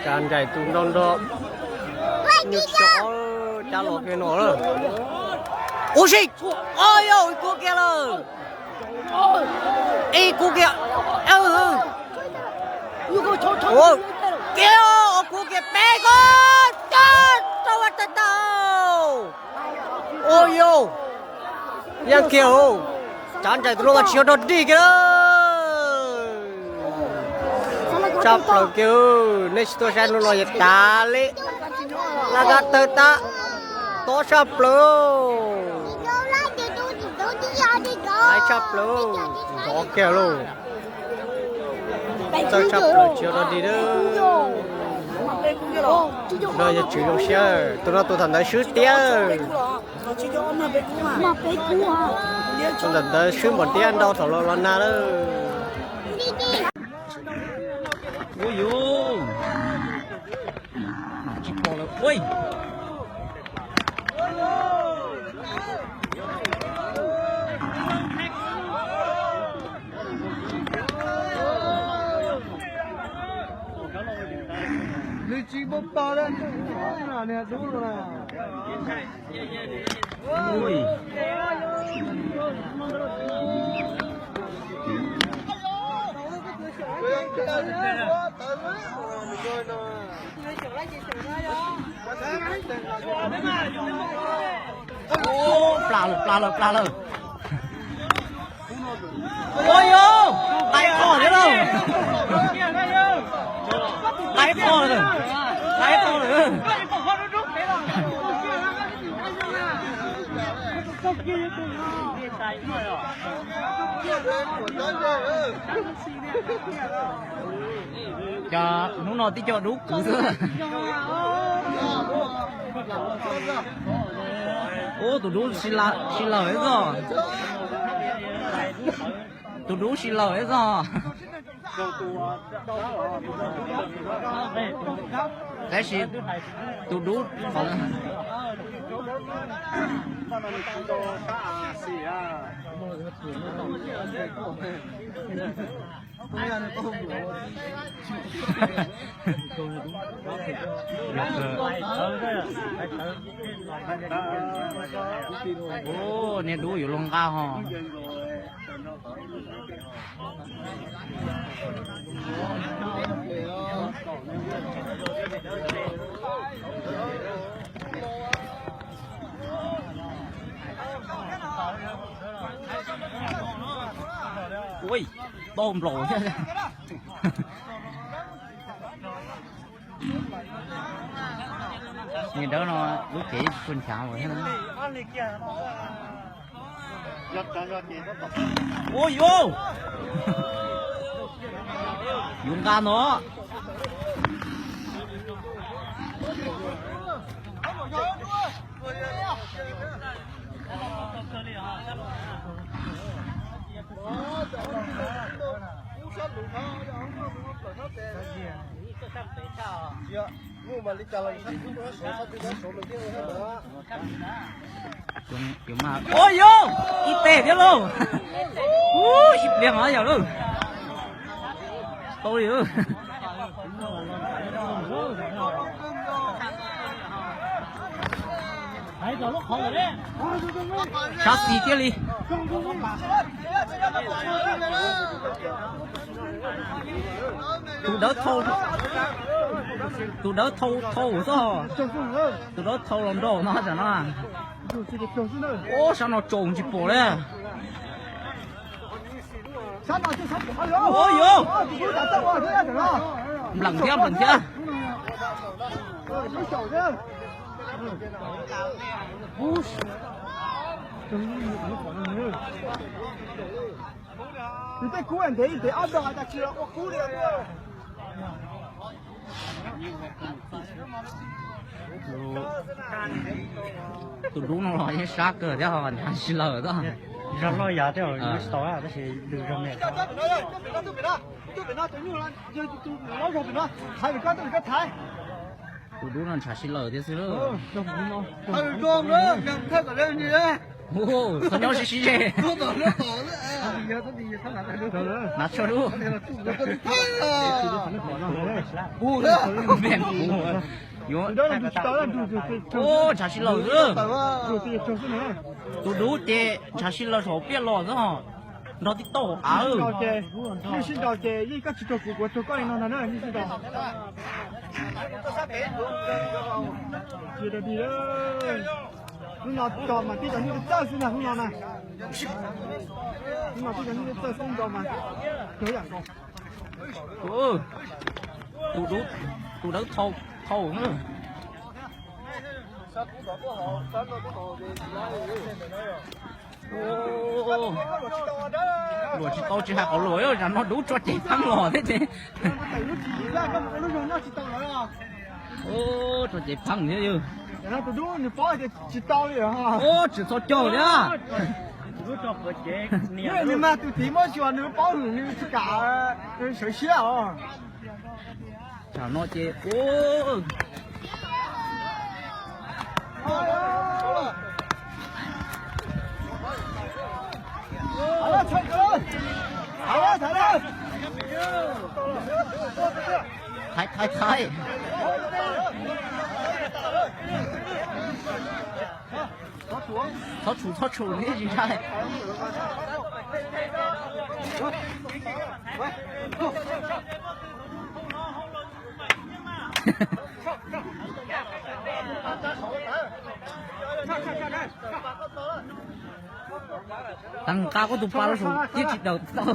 Tsa nraim tus nrog nrog. Nyuag tso cab los kiag no lawm. Ua si. Ua yau, ib kub kiag lawm. Ib kub kiag. Kiag, ob kub kiag, peb kub. Tso, tso ua tag tau. Ua yau. Yeej kiag hauv. Tsa nraim tus no mas tsis yog dog dig kiag. Tshaj plaws kiag, nej tsis tuaj saib hnub no ces tas li. Laj kab tawg tag, tob tshaj plaws. Aib tshaj plaws, ntov kiag lauj. Txawj tshaj plaws tsis yog dog dig. No yog tswv zoo siab, tus no tus thaum ntawd swb tiag. Tus ntawm ntawd swb npaum tiab ntau thaum los los nag lawm. Ua yuv. Tsis pom lawm ua. Nws tsis muaj pog li, niag dub no na. Plas lawm, plas lawm, plas lawm. Ua yuv, tau qhov thiab lauj. Tau qhov lawm, tau qhov lawm. Cov hnub no tib co dub kwv xwb. Ub, tus dub sib laws xwb. Tus dub sib laws xwb. Tab sis tus dub, ub, niag dub yuav luag nqa ho. Ui, tau nplaum thiab. Niag dawb no lub cev tsis tshua nchav thiab. Ua yuv, yuav nqa no. Ua yuv, ib teg thiab lauj. Ub, ib pliag no yog lauj. Tau li. Sab xis thiaj li. Tus dawb thau, tus dawb thau thau xwb. Tus dawb thau los nraud no tam no. Ub, sab no tsaus tsis pom li. Ua yuv, npleem thiab, npleem thiab. Tus tej kub ntev ib tes ob dag tas tsis ua kub li. Tus dub no los yeej sab kawg thiab, nrhav sib laws xwb. Zog loj yam thiab, tsis tau tab sis lwm zog me. Tus dub no nrhav sib laws thiab xwb. Txhob nyob sib sib ze. Hnav tshuaj dub. Yuav, ntshav sib laws xwb. Tus dub ces ntshav sib laws saum pliaj los xwb os. Nrog tib tauj av. Yeej sib nraus ces yeej koj tsis raug kuv, kuv raug koj li no ntag na, yeej sib nraus. Hnub no cog mas tib cov nyuj txawj xwb na hnub no na. Hnub no tib cov nyuj txawj xwb nrau mas cog yam nkaus. Tus dub, tus dawb thau, thau na. Luam tsis tau tsis hais qhov luam, tsam no dub tso cev pheeb los thiab ces. Tso cev pheeb thiab yog. Tsis txhob cog thiab. Nws mas tus txiv muab xyuas nws paub hwm nws tsis kam sawv siab os. Tsam no ces Thaiv, thaiv, thaiv. Txhob tshum, txhob tshum, tsis ntshai. Tag nqa koj tus pas rau saum thiab tsis daws tau.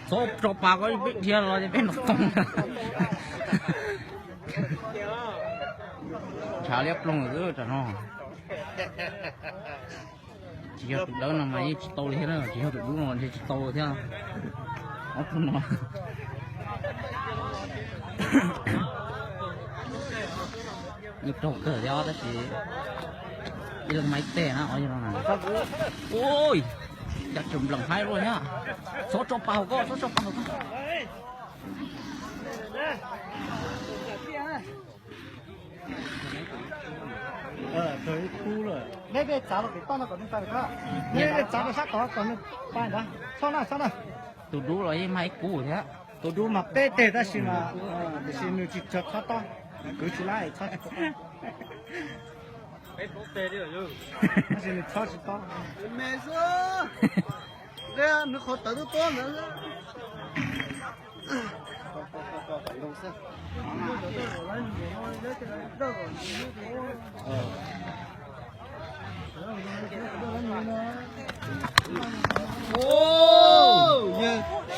Txhob tso pas koj peb dhia los ces peb nrov toog. Ntshav liab ploog xwb tam no. Tsis yog tus dawb no mas yeej tsis tau li thiab na, tsis yog tus dub no ntshe tsis tau thiab. Ob tug no yeej raug kawg thiab tab sis ib leeg mas ib teg na. Ua cas tseem nplees haib luaj thiab. Txhob tso pas hauv koj, txhob tso pas hauv koj. Neb txav los pem toj no kom nws pais, neb txav rau sab tod kom nws pais ntawd. Txhob na, txhob na. Tus dub los yeej mag ib kub thiab. Tus dub mas peb teg tab sis mas, tiam sis nws tsis tshua txhob tob, kwv tsis lab txhob tsis tau. Tab sis nws txhob tsis tob. Nws qhov tawv tuab tuab ntawd.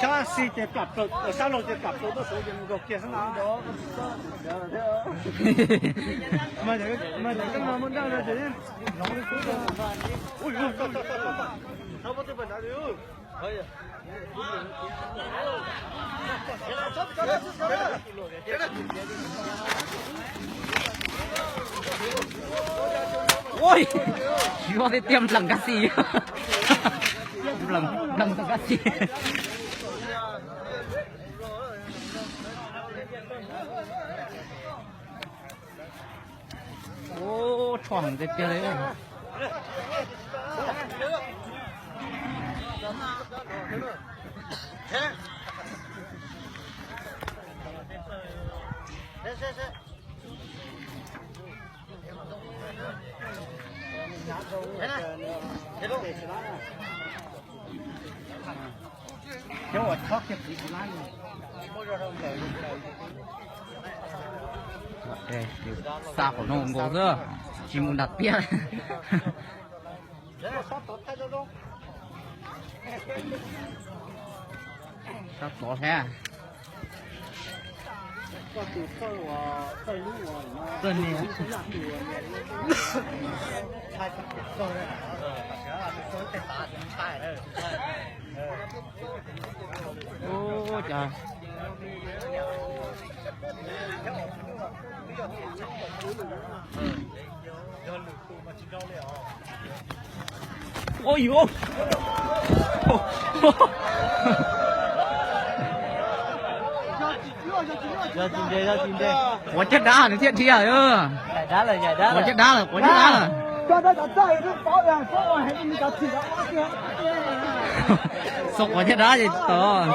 Sab xis ces plam plaws, sab laug ces plam plaws tuaj saud ces nkaug kiag xwb na. Mas cov no muaj daj no ces hloov li xwb. Ua, yuav tiag tiag nplees nkag xis. Nplees, nplees nkag xis. Ua, tshuaj heev tiag tiag li. Xa qhov no nkaus xwb, tsis mus nram tiaj. Sab tod thiab. Txawj nias. Ua cas Ua yuav. Quav caj dab nws thiaj dhia. Quav caj dab lawm, quav caj dab lawm. Xo quav caj dab ces tod.